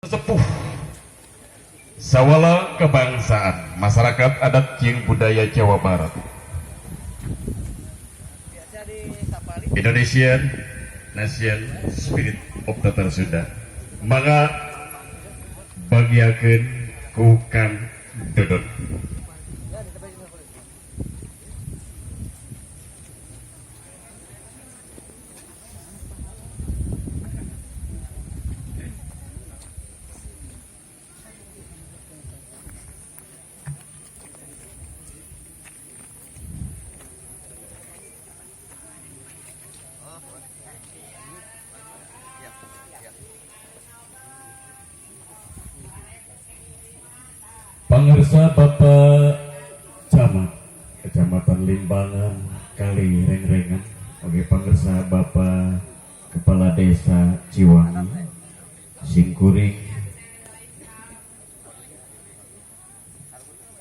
Sepuh Sawala Kebangsaan Masyarakat Adat jeung Budaya Jawa Barat, Indonesian Nation Spirit of Tatar Sunda, mangga bagiakeun ku Kang Dodon. Pangersa Bapak Camat Kecamatan Limbangan Kali Rengrengan, oke, pangersa Bapak Kepala Desa Ciwangi, simkuring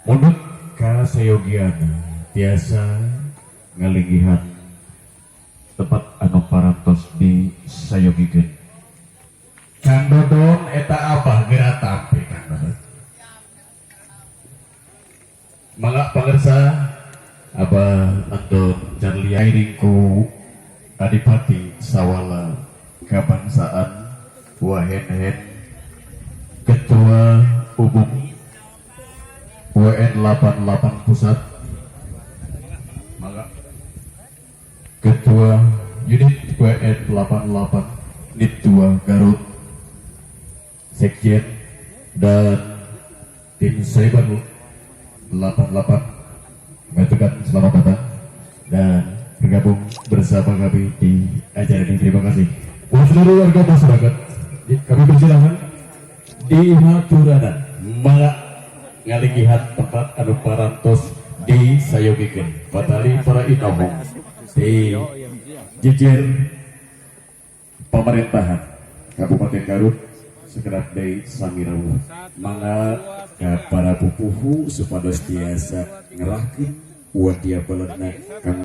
mundut ka sayogiana tiasa ngalinggihan tempat anu parantos di sayogikeun. Kang Dodon, eta abah geura tampi, Kang Dodon. Mangga pangersa Abah Anton Charlie Airingku Adipati Sawala Kebangsaan Wahenhen, Ketua Umum WN 88 Pusat. Mangga Ketua Unit WN 88 NIT 2 Garut, Sekjen dan tim Cyber 88 mengucapkan selamat datang dan bergabung bersama kami di acara ini. Terima kasih. Buat seluruh warga masyarakat, kami persilakan di haturanan mangga ngalinggihan tempat anu parantos di sayogikeun patali para inohong di jejer pemerintahan Kabupaten Garut sekedap deui sami rawuh. Mangga ka para pupuhu supados tiasa ngerahkeun wadia baledna kang